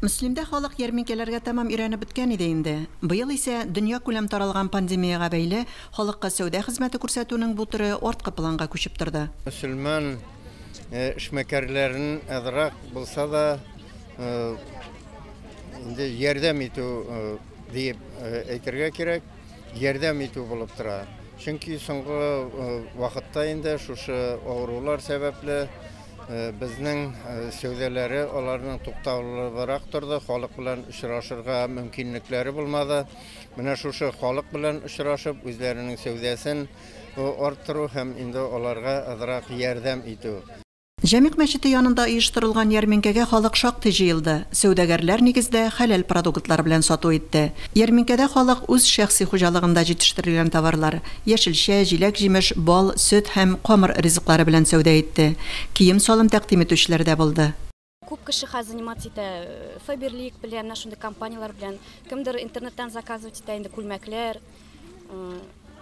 Мөслимдә халык ярминкәләргә тәмам өйрәнеп беткән иде инде. Быел исә дөньякүләм таралган пандемиягә бәйле халыкка сәүдә хезмәте күрсәтүнең бу төре арткы планга күчеп торды. Мөселман эшмәкәрләрен азрак булса да инде ярдәм итү диеп әйтергә кирәк, ярдәм итү булып тора. Чөнки соңгы вакытта инде шушы авырулар сәбәпле безнең сәүдәләре аларның тукталыбрак торды, халык белән очрашырга мөмкинлекләре булмады. Менә шушы халык белән очрашып, үзләренең сәүдәсен арттыру һәм инде аларга азрак ярдәм итү. Җәмигъ мәчете янында оештырылган ярминкәгә халык шактый җыелды. Сәүдәгәрләр нигездә хәләл продуктлар белән сату итте. Ярминкәдә халык үз шәхси хуҗалыгында җитештерелгән товарлар, яшелчә, җиләк-җимеш, бал, сөт һәм камыр ризыклары белән сәүдә итте. Кием-салым тәкъдим итүчеләр дә булды. Күп кеше хәзер заниматься итә Фаберлик белән, менә шундый компанияләр белән. Кемдер интернеттан заказывать итә инде күлмәкләр.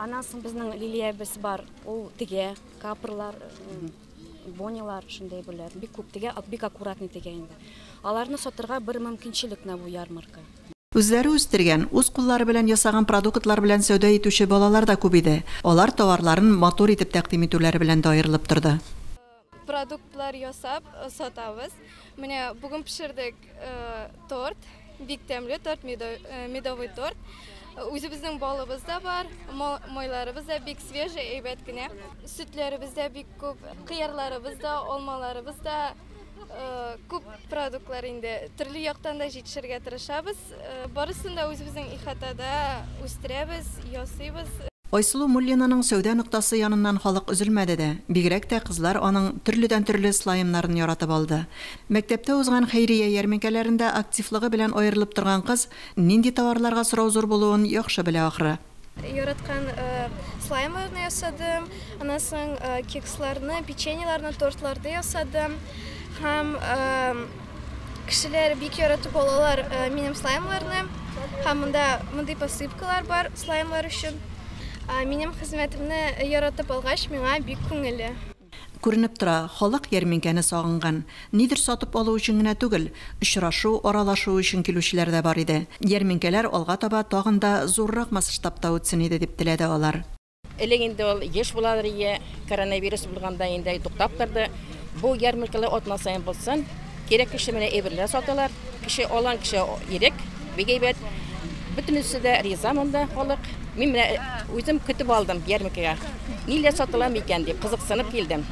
Аннан соң безнең Лилиябез бар, ул тегә, капрлар, бонилар, шундый әйберләр. Бик күп тегә, бик аккуратный тегә инде. Аларны сатырга бер мөмкинчелек менә бу ярмарка. Үзләре үстергән, үз куллары белән ясаган продуктлар белән сәүдә итүче балалар да күп иде. Алар товарларын матур итеп тәкъдим итүләре белән дә аерылып торды. Продуктлар ясап сатабыз. Менә бүген пешердек торт, бик тәмле торт, медовый торт. Үзебезнең балыбыз да бар, майларыбыз да бик свежий, әйбәт кенә. Сөтләребез дә бик күп, кыярларыбыз да, алмаларыбыз да, күп продуктлар инде. Төрле яктан да җитешергә тырышабыз. Барысын да үзебезнең ихатада үстерәбез, ясыйбыз. Айсылу Муллинаның сәүдә ноктасы яныннан халык өзелмәде дә. Бигрәк тә кызлар аның төрледән-төрле слаймнарын яратып алды. Мәктәптә узган хәйрия ярминкәләрендә активлыгы белән аерылып торган кыз нинди товарларга сорау зур булуын яхшы белә ахры. Яраткан слаймларны ясадым, аннан соң кексларны, печеньеларны, тортларны ясадым. Һәм кешеләр бик яратып алалар минем слаймларны. Һәм монда мондый посыпкалар бар слаймлар өчен. Минем хезмәтемне яратып алгач, миңа бик күңелле. Күренеп тора, халык ярминкәне сагынган. Нидер сатып алу өчен генә түгел, очрашу, аралашу өчен килүчеләр дә бар иде. Ярминкәләр алга таба тагын да зуррак масштабта үтсен иде дип теләде алар. Элек инде ул еш буладыр ие, коронавирус булганда инде туктап торды. Бу ярминкәләр атна саен булсын. Кирәк кеше менә әйберләр саталар. Кеше алган кеше ирек, бик әйбәт. Бөтенесе дә риза монда халык. Мин менә үзем көтеп алдым ярминкәгә. Ниләр сатыла микән дип кызыксынып килдем.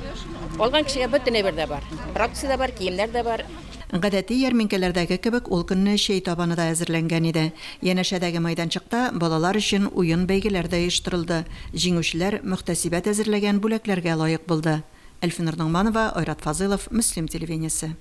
Алган кешегә бөтен әйбер дә бар. Продукция дә бар, киемнәр дә бар. Гадәти ярминкәләрдәге кебек ул көнне чәй табаны да әзерләнгән иде. Янәшәдәге мәйданчыкта балалар өчен уен бәйгеләр дә оештырылды. Җиңүчеләр мөхтәсибәт әзерләгән бүләкләргә лаек булды. Әлфинур Ногманова, Айрат Фазылов, Мөслим телевидениесе.